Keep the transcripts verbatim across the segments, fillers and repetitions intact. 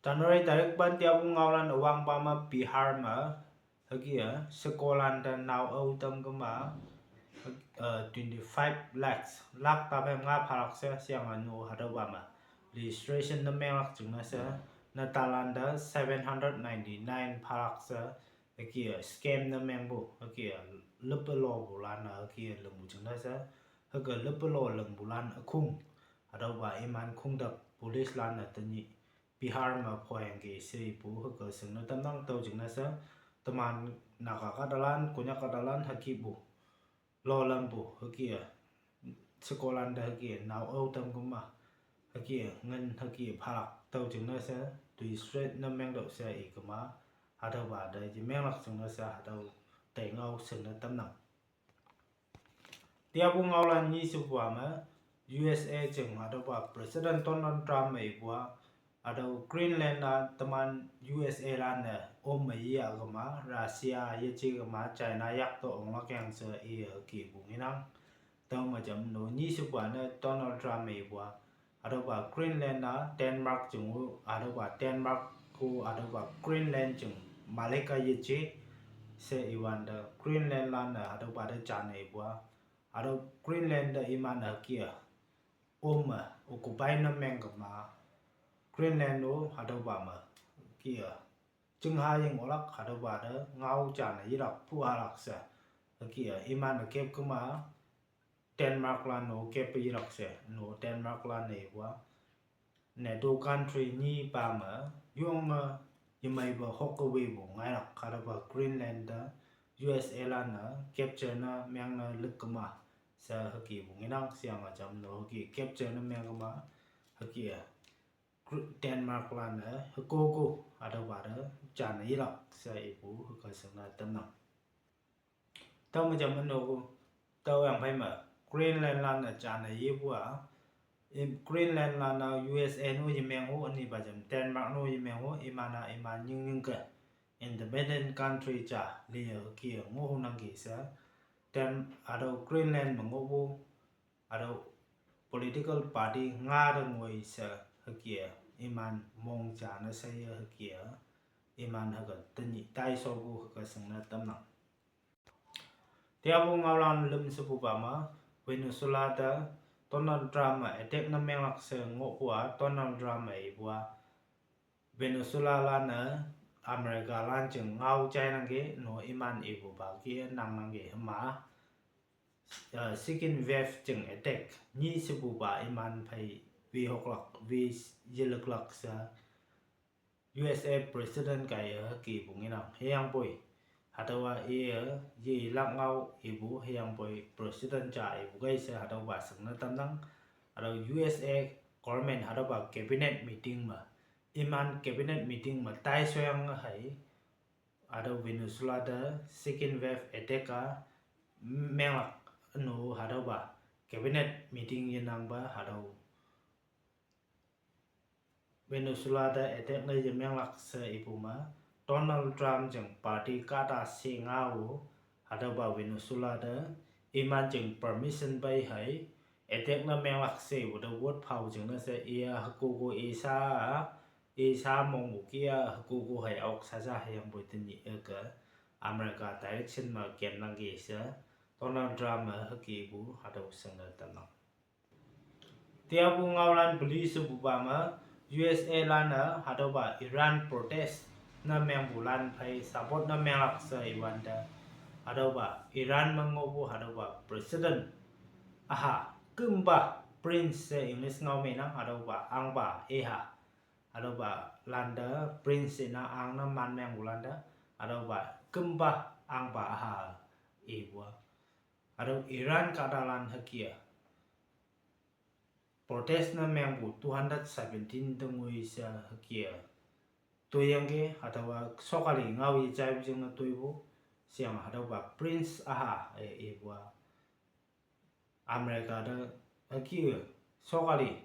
January tarik pen tiapu ngaolan üwangpa me Bihar me hüke-a shekolan te nao ao tam kema, uh, twenty-five lakhs, lakh taphei nga phalak she sheyange no hatüopa me registration ne menglak jingne she, netalan te seven hundred ninety-nine phalak she hüke-a scam ne mengpu, hüke-a lüppe lopulan-e hüke-a lingpu jingne she, hüke lüppe lo lingpulan ükhung, hatüopa iman khungtap policelan-e tenyih Bihar me phoyangki she ipu hüke shingne tamnang. Tüo jingne she teman Naga kahtalan, Konyak kahtalan hükepu lolampu hüke-a shekolan te hüke nao ao tam kema, hüke ngin hüke phalak tüo jingne she, toi straight ne mengtüoh she ikema, hatüopa te yemenglak jingne she hatüo teingao shingne tamnang. Tiapu ngaolan nyi shepupa me, U S A jing hatüopa President Donald Trump-e ipu-a, hatüo Greenland-a teman U S A lan-e ome yeyah kema, Russia yeje kema, China yak te onglak yang she i hükepu ngenang. Tüome jam no nyi shepupa ne Donald Trump-e ipu-a, hatüopa Greenland-a Denmark jing-o, hatüopa Denmark-o, hatüopa Greenland jing Malek-a yeje she iwante Greenlandlan-e hatüopa te jane ipu-a, hatüo Greenland te iman hüke-a ome occupy ne meng kema, Greenland-o hatüopa me hüke-a chingha yeng olak hatüopa te ngao jane yelak pu halak she, hüke-a iman-e kep kema, Denmarklan-o keppe yelak she no Denmarklan-e ipu-a, NATO country nyipa me yonge yemeipe hokke wepu ngailak hatüopa Greenland te U S A lan-e capture ne mengne lük kema she hükepu ngenang. Sheyange jam no hüke capture ne meng kema, hüke-a Denmarklan-e hükoko hatüopa te jane yelak she ipu hüke shingne tamnang. Tüome jam no, tüoyangphei me Greenlandlan-e jane yepu-a, Greenlandlan-a U S A no yemeng-o, ünipa jam Denmark no yemeng-o, iman-a iman nyingnyingke independent country ja liye hüke ngohnangki she, Den hatüo Greenland me ngohpu hatüo political party nga te ngoi she hüke-a iman mong jane she ye hüke-a iman hüke tenyih taishopu hüke shingne tamnang. Tiapu ngaolan lüm shepupa me, Venezuela te Donald Trump-e attack ne menglak she ngohpu-a Donald Trump-e ipu-a, Venezuelalan-e Americalan jing ngao jainangki no iman ipupa ki nangnangki hüma, uh, second wave jing attack nyi shepupa iman phei wehoklak we yelüklak she U S A President kaiye hükepu ngenang. Hüyangpoi hatüowa iye yelak ngao ipu, hüyangpoi President ja ipu kei she hatüopa shingne tamnang. Hatüo U S A government hatüopa cabinet meeting me, iman cabinet meeting me taishoyange hei, hatüo Venezuela te second wave attack-a menglak no hatüopa cabinet meeting yenangpa hatüo Venezuela te attack ne yemenglak she ipu me, Donald Trump jing party kahta she ngao, hatüopa Venezuela te iman jing permission pei hei attack ne menglak she ipu te vote phao jingne she iya hükoko isa, isa mongpu kia hükoko hei ok sa ja hüyangpoi tenyih eke America direction me kemnangki she Donald Trump-e hükepu hatüo shingne tamnang. Tiapu ngaolan peli shepupa me, U S A lan-e hatüopa Iran protest ne mengpulan phei support ne menglak she iwante, hatüopa Iran me ngohpu hatüopa President üha, kümpa Prince she English ngao me nang, hatüopa ahngpa üha, hatüopa lante Prince inang ahng ne man mengpulante, hatüopa kümpa ahngpa üha ipu-a, hatüo Iran kahtalan hüke-a protest ne mengpu two hundred seventeen te ngoi she hüke-a toiyangki, hatüowa sokali ngao yejaipu jingne toipu, sheyange hatüopa Prince üha-e ipu-a America te hüke sokali,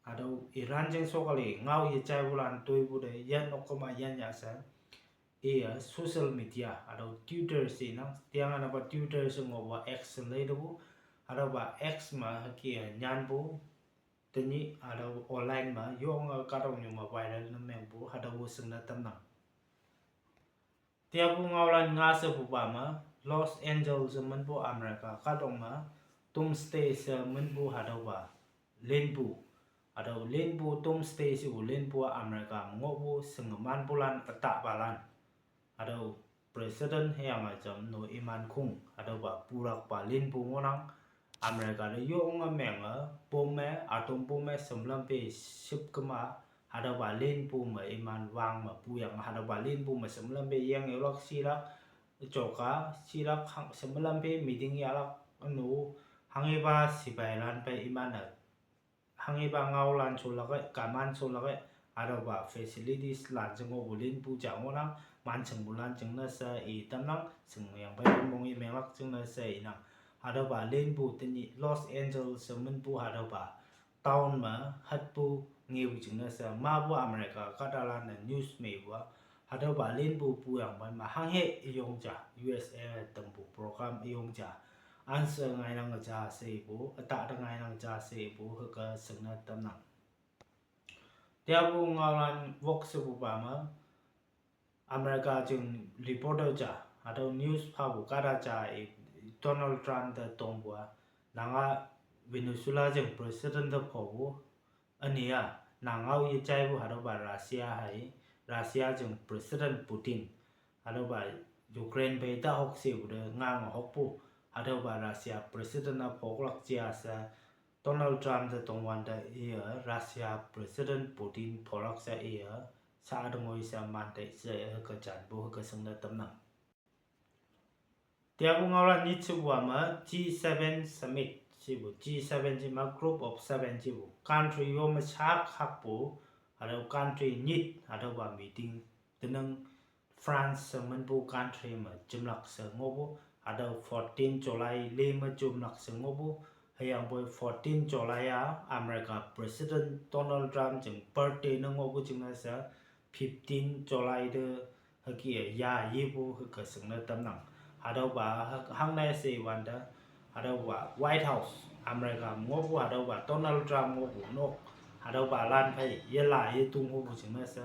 hatüo Iran jing sokali ngao yejaipulan toipu te yan nok kema yan ya she, iye social media hatüo Twitter she nang, tiange napa Twitter she ngohpa X she leitepu, hatüopa X me hüke-a nyanpu tenyih hatüo online me yonge kahtoknyu me viral ne mengpu hatüopu shingne tamnang. Teapu ngaolan nga shepupa me, Los Angeles she minpu America kahtok me, Doomsday she minpu hatüopa linpu, hatüo linpu Doomsday shepu linpu America me ngohpu shingemanpulan ütahpalan, hatüo President hüyange jamno iman khong hatüopa pulakpa linpu ngohnang. America te yonge menge bomb me, atom bomb me shemlam pe shüpkema, hatüopa linpu me iman wang me puyang hatüopa linpu me shemlam pe yeng yolak shilak, joka shilak hang shemlam pe meeting yahlak, ünu, hanghepa sipailan pe iman-e hanghepa ngaolan sholake, kaman sholake, hatüopa facilities lan jengohpu linpu ja ngohnang, manshingpulan jingne she i tamnang, shingyang phei mong i menglak jingne she inang. Hatüopa linpu tenyih Los Angeles she minpu hatüopa town me hatpu ngepu jingne she mapu America kahtalan-e news meipu-a, hatüopa linpu puyang phei me hanghe üyong ja U S A tangpu program üyong ja answer ngainang ja she ipu, ütahte ngainang ja she ipu hüke shingne tamnang. Teapu ngaolan wok shepupa me, America jing reporter ja, hatüo news phapu kahta ja i Donald Trump te tongpu-a, nanga Venezuela jing President te phopu, üne-a, nang ngao yejaipu hatüopa Russia hei, Russia jing President Putin, hatüopa Ukraine phei ta hok shepu te ngang hokpu, hatüopa Russia President-a phoklak ja she, Donald Trump te tongwante iye Russia President Putin pholak she iye, sha te ngoi she mante she hüke janpu hüke shingne tamnang. Teapu ngaolan nyit shepupa me G seven summit shepu, G seven she ma group of seven shepu country yo me shak hakpu, hatüo country nyit hatüopa meeting tenang France she minpu country me jemlak she ngohpu, hatüo fourteen July le me jemlak she ngohpu, hüyangpoi fourteen July-a America President Donald Trump jing birthday ne ngohpu jingne she fifteen July te hüke ya yepu hüke shingne tamnang. Hatüopa hak-, hangne she iwante, hatüopa White House, America ngohpu hatüopa Donald Trump ngohpu nok, hatüopalan phei yela yetung hupu jingne she,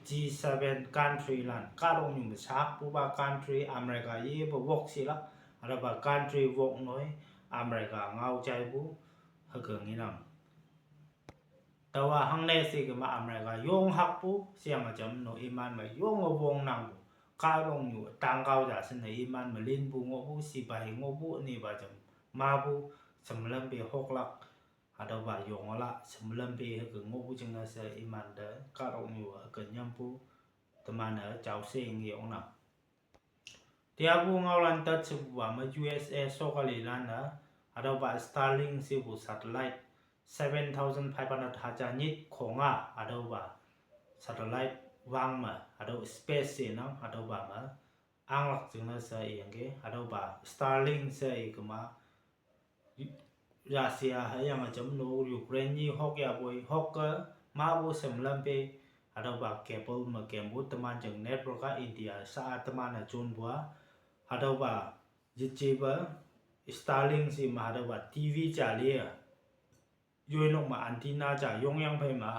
G seven country lan kahtoknyu me shakpupa country America yepe wok shilak, hatüopa country wok noi America ngao jaipu hüke ngenang. Taowa hangne she kema America yong hakpu sheyange jamno iman me yonge wongnangpu, kahtoknyu tangkao ja shinne iman me linpu ngohpu, sipai ngohpu ünepa jam mapu, shemlam pe hoklak, hatüopa yongla shemlam pe hüke ngohpu jingne she imante kahtoknyu hüke nyampu, teman-e jaoshe nge oknang. Teapu ngaolan tat shepupa me U S A sokalilan-e, hatüopa Starlink shepu satellite, seven thousand five hundred haja nyit khonga, hatüopa satellite wang me, hatüo space she nang, hatüopa me, anglak jingne she iyangki, hatüopa Starlink she ikema, Russia hüyange jamno Ukraine nyi hok yapoi hokke mapu shemlam pe, hatüopa cable me kempu teman jing network-a India sha-a teman-e jonpu-a, hatüopa yejepa Starlink she me hatüopa T V ja li-e, yoinok me antenna ja yongyang phei me,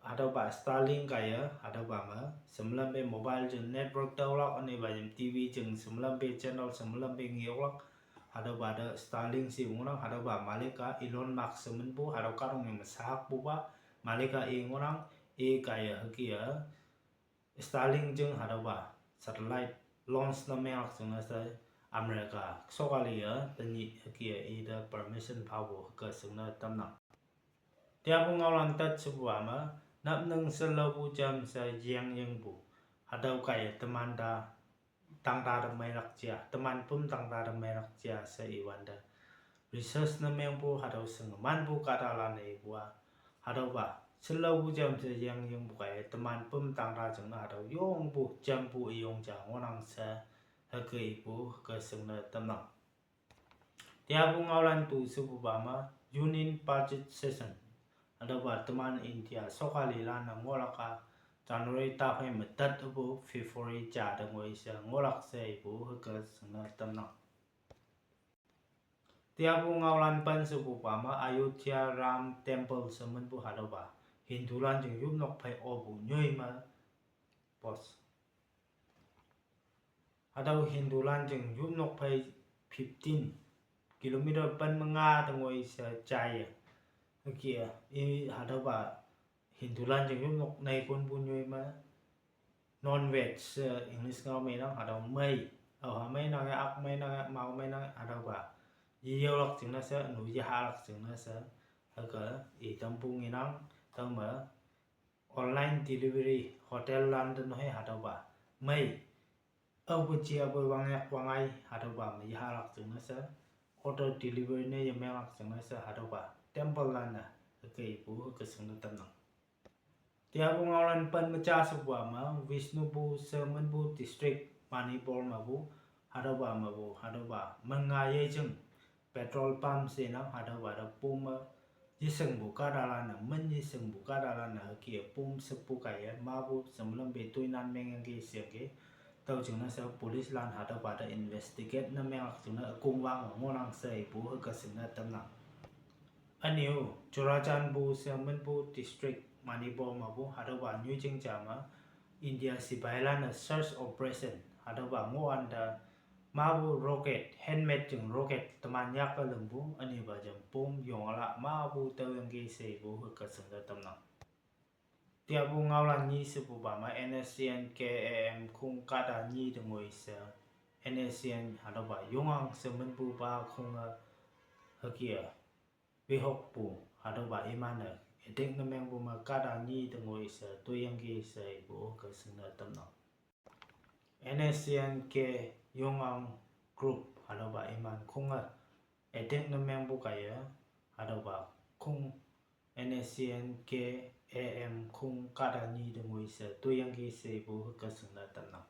hatüopa Starlink kaiye, hatüopa me, shemlam pe mobile jing network taolak ünepa jing T V jing shemlam pe channel shemlam pe ngeoklak, hatüopa te Starlink she ngohnang, hatüopa malik-a Elon Musk she minpu, hatüo kahtoknyu me shakpupa, malik-a i ngohnang, i kaiye hüke-a, Starlink jing hatüopa satellite launch ne menglak jingne she America sokali-e tenyih hüke-a ite permission phapu hüke shingne tamnang. Teapu ngaolan tat shepupa me, napning shelaopu jam she yeng yingpu, hatüo kaiye teman ta tangta te meilak ja, teman püm tangta te meilak ja she iwante, research ne mengpu hatüo shingemanpu kahtalan-e ipu-a, hatüopa shelaopu jam she yeng yingpu kaiye teman püm tangta jingne hatüo yongpu jampu üyong ja ngohnang she hüke ipu hüke shingne tamnang. Teapu ngaolan tu shepupa me, Union Budget Session, hatüopa teman India sokalilan-e ngohlak-a January taphei me tat üpu February ja te ngoi she ngohlak she ipu hüke shingne tamnang. Tiapu ngaolan pen shepupa me Ayodhya Ram Temple she minpu hatüopa Hindulan jing yopnok phei opu nyoi me post. Hatüo Hindulan jing yopnok phei fifteen kilometer pen me nga tengoi she jaiye. Hüke i hatüopa Hindulan jing yopnok neikonpu nyoi me non-veg she English ngao meinang hatüo mei. Aoha meinang ya, ak meinang ya, mao meinang ya, hatüopa yeyaolak jingne she, nu yehahlak jingne she, hüke i tampu ngenang. Tüome online delivery hotel lan te noi hatüopa mei, aope ji aope wangyak wangai hatüopa me yehahlak jingne she, order delivery ne yemenglak jingne she hatüopa temple lan-e hüke ipu hüke shingne tamnang. Tiapu ngaolan pen me ja shepupa me Bishnupur she minpu district Manipur mepu hatüopa mepu hatüopa menga yejing petrol pump shenang hatüopa te pom me yeshingpu kahtalan-e, min yeshingpu kahtalan-e hüke pom shepu kaiye mapu shemlam pe toinan mengyangki sheyangki. Tüo jingne she police lan hatüopa te investigate ne menglak jingne ükongwang ngohnang she ipu hüke shingne tamnang. Ünyu Churachandpur she minpu district Manipur mepu hatüopa nyoijing ja me India sipailan-e search operation hatüopa ngohwante mapu rocket, handmade jing rocket teman yakke lingpu ünipa jam pom yongla mapu taoyangki she ipu hüke shingne tamnang. Tiapu ngaolan nyi shepupa me N S C N K A M khong kahta nyi tengoi she N S C N hatüopa Yongang she minpupa khonge hüke wehokpu hatüopa iman-e attack ne mengpu me kahta nyi tengoi she toiyangki she ipu hüke shingne tamnang. N S C N K Yongang group hatüopa iman khonge attack ne mengpu kaiye hatüopa khong N S C N K A M khong kahta nyi tengoi she toiyangki she ipu hüke shingne tamnang.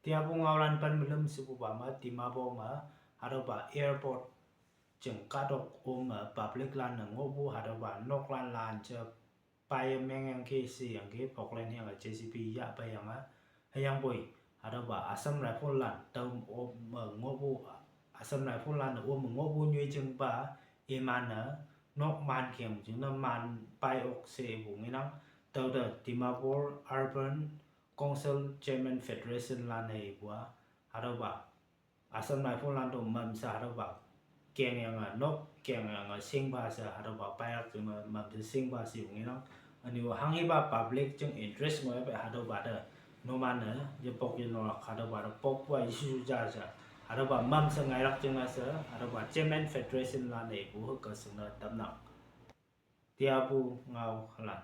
Tiapu ngaolan pen me lüm shepupa me Dimapur me hatüopa airport jing kahtok ome public lan-e ngohpu hatüopa noklan lan je paiye mengyangki sheyangki Pokland hüyange J C B yahpeiyange, hüyangpoi hatüopa Assam Rifle lan tao ome ngohpu, Assam Rifle lan-e ome ngohpu nyoijingpa iman-e nok man keng jingne man pai ok she ipu ngenang. Tüote Dimapur Urban Council Chairman Federation lan-e ipu-a hatüopa Assam Rifle lan to mamshe hatüopa kengyange nok kengyange shingpa she hatüopa pailak jingne mamshe shingpa she ipu ngenang. Ünyu hanghipa public jing interest ngoipe hatüopa te numan-e yepok yenolak hatüopa te pokpu-a yeshu ja she hatüopa mamshe ngailak jingne she hatüopa Chairman Federation lan-e ipu hüke shingne tamnang. Tiapu ngaolan.